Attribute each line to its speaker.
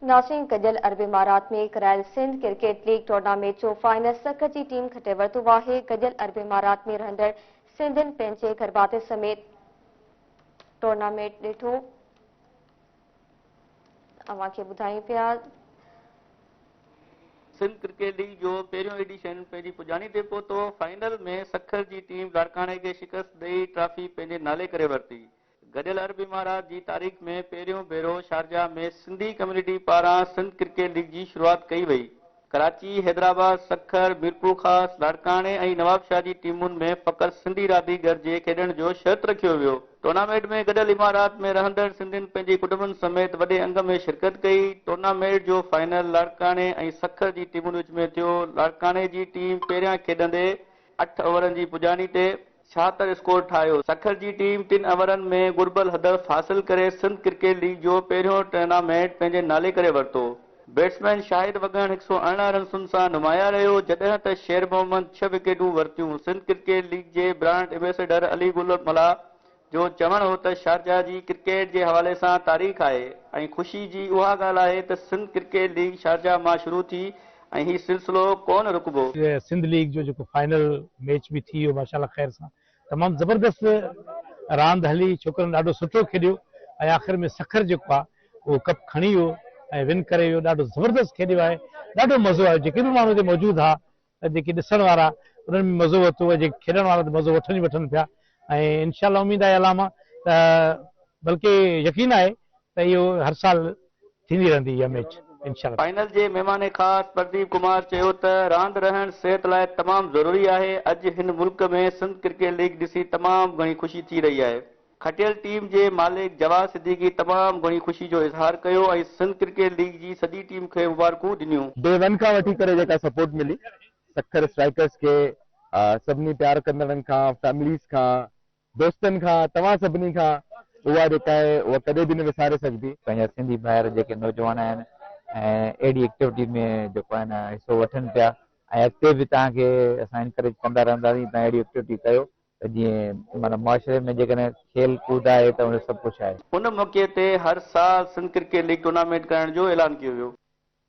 Speaker 1: ناظرين گڏيل عرب امارات ۾ ڪرايل سنڌ ڪرڪيٽ ليگ ٽورنامينٽ جو فائنل سکر جي ٽيم کٽي ورتو آهي. گڏيل عرب امارات ۾ رهندڙ سنڌين پنهنجي گهرڀاتين سميت ٽورنامينٽ ڏٺو. اوهان کي ٻڌايون پيا.
Speaker 2: سنڌ ڪرڪيٽ ليگ جو پهريون ايڊيشن پنهنجي پڄاڻي تي پهتو، فائنل ۾ سکر جي ٽيم لاڙڪاڻي کي شڪست ڏئي ٽرافي پنهنجي نالي ڪري ورتي. گڏيل عرب امارات جي تاريخ ۾ پهريون ڀيرو شارجه ۾ سنڌي ڪميونٽي پاران سنڌ ڪرڪيٽ ليگ جي شروعات ڪئي وئي. ڪراچي، حيدرآباد، سکر، ميرپورخاص، لاڙڪاڻي ۽ نوابشاهه جي ٽيمن ۾ فقط سنڌي رانديگر جي کيڏڻ جو شرط رکيو ويو. ٽورنامينٽ ۾ گڏيل امارات ۾ رهندڙ سنڌين پنهنجي ڪٽنبن سميت وڏي انگ ۾ شرڪت ڪئي. ٽورنامينٽ جو فائنل لاڙڪاڻي ۽ سکر جي ٽيمن وچ ۾ ٿيو. لاڙڪاڻي جي ٽيم پهريان کيڏندي اٺ اوورن جي پڄاڻي تي 76 اسڪور ٺاهيو. سکر جي ٽيم ٽن اوورن ۾ گهربل هدف حاصل ڪري سنڌ ڪرڪيٽ ليگ جو پهريون ٽورنامينٽ پنهنجي نالي ڪري ورتو. بيٽسمين شاهد وڳڻ 118 رنسن سان نمايان رهيو، جڏهن ته شير محمد ڇهه وڪيٽون ورتيون. سنڌ ڪرڪيٽ ليگ جي برانڊ ايمبيسيڊر علي گل ملاح جو چوڻ هو ته شارجه جي ڪرڪيٽ جي حوالي سان تاريخ آهي ۽ خوشي جي اها ڳالهه آهي ته سنڌ ڪرڪيٽ ليگ شارجه مان شروع ٿي ۽ هي سلسلو ڪونه رڪبو.
Speaker 3: سنڌ ليگ جو جيڪو فائنل ميچ به ٿي ويو ماشاءالله خير سان تمام زبردست راند هلي ڇوڪرن ڏاڍو سٺو کيڏيو ۽ آخر ۾ سکر جيڪو آ اهو ڪپ کڻي ويو ۽ ون ڪري ويو ڏاڍو زبردست کيڏيو آهي ڏاڍو مزو آيو جيڪي به ماڻهو هتي موجود ها جيڪي ڏسڻ وارا انهن به مزو ورتو ۽ جيڪي کيڏڻ وارا ته مزو وٺن ئي وٺن پيا ۽ انشاء الله اميد آهي الله مان ته بلڪه يقين آهي ته اهو هر سال ٿيندي رهندي اها ميچ انشاء الله.
Speaker 2: فائنل جي مهمان خاص پرديپ ڪمار چيو ته راند رهڻ صحت لاء تمام ضروري آهي، اڄ هن ملڪ ۾ سنڌ ڪرڪيٽ ليگ ڏسي تمام گهڻي خوشي ٿي رهي آهي. کٽيل ٽيم جي مالڪ جواد صديقي تمام گهڻي خوشي جو اظهار ڪيو ۽ سنڌ ڪرڪيٽ ليگ جي سڄي ٽيم کي مبارڪون ڏنيون.
Speaker 4: ڊي ون کان وٺي ڪري جيڪا سپورٽ ملي سکر اسٽرائيڪرز کي سڀني پيار ڪندڙن کان فيمليز کان دوستن کان توهان سڀني کان اها جيڪا آهي اها ڪڏهن به نه وساري سگهبي.
Speaker 5: پنهنجا سنڌي ڀائر جيڪي نوجوان آهن ۽ اهڙي ايڪٽيوٽي ۾ جيڪو آهي نه حصو وٺن پيا ۽ اڳتي به توهان کي اسان انڪريج ڪندا رهنداسين توهان اهڙي ايڪٽيوٽي ڪيو ته جيئن معنيٰ معاشري ۾ جيڪڏهن کيل ڪود آهي ته ان سڀ ڪجهه آهي.
Speaker 2: ان موقعي تي هر سال سنڌ ڪرڪيٽ ليگ ٽورنامينٽ ڪرائڻ جو اعلان ڪيو ويو.